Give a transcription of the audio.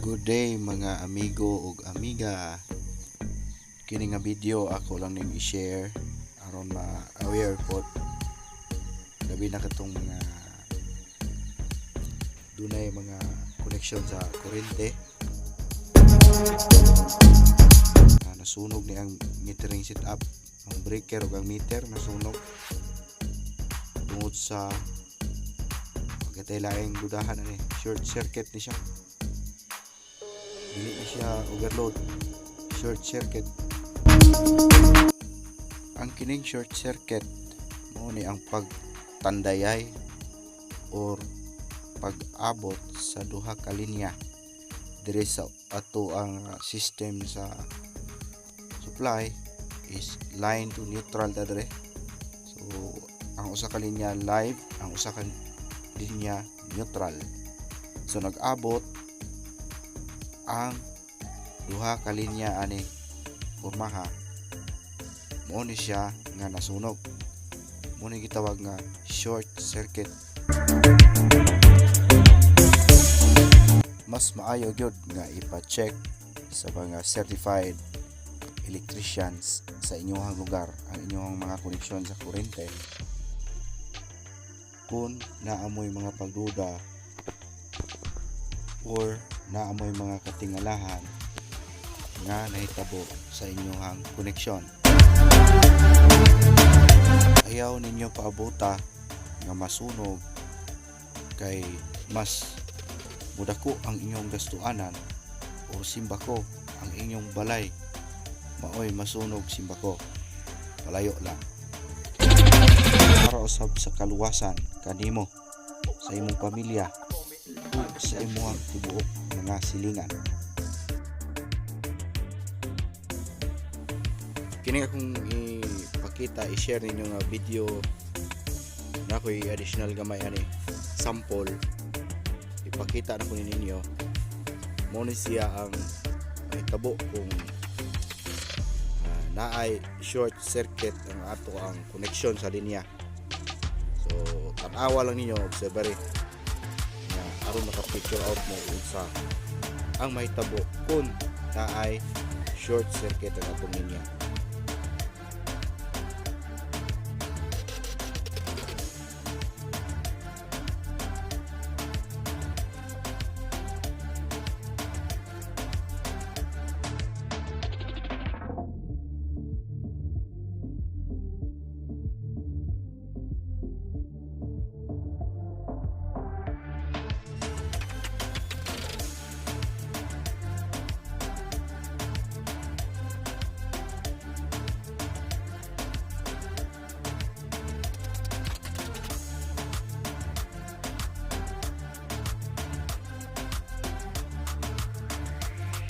Good day, mga amigo ug amiga. Kini nga video ako lang ning i-share aron ma-aware pod, labi na katong mga dunay mga connection sa kuryente. Nasunog ni ang metering setup, ang breaker ug ang meter nasunog tungod sa pagkatay laing dudahan ani, short circuit ni siya. Dili ni siya overload, short circuit. Ang kining short circuit mao ni ang pagtandayay or pag-abot sa duha ka linya diri sa ato ang system sa supply is line to neutral ta dire. So ang usa ka linya live, ang usa ka linya neutral. So nag-abot ang duha ka linya ani pormaha, mao ni siya nga nasunog. Mao ni gitawag nga short circuit. Mas maayo gyud nga ipa-check sa mga certified electricians sa inyong lugar ang inyong mga koneksyon sa kuryente kung naa moy mga pagduda or naa moy mga katingalahan nga nahitabo sa inyong koneksyon. Ayaw ninyo paabuta nga masunog kay mas mudako ang inyong gastuanan o simbako ang inyong balay maoy masunog simbako. Palayo lang. Para usab sa kaluwasan kanimo, sa imong pamilya ug sa imong tibuok mga silingan. Kini akong ipakita, i-share ninyo nga video na ako'y additional gamay ani sample, ipakita na ko ni ninyo. Mo ni siya ang mahitabo kung naay short circuit ang ato ang connection sa linya. So tan-awa lang ninyo, observe nga aron maka-picture out mo unsa ang mahitabo kung naay short circuit ang atong linya.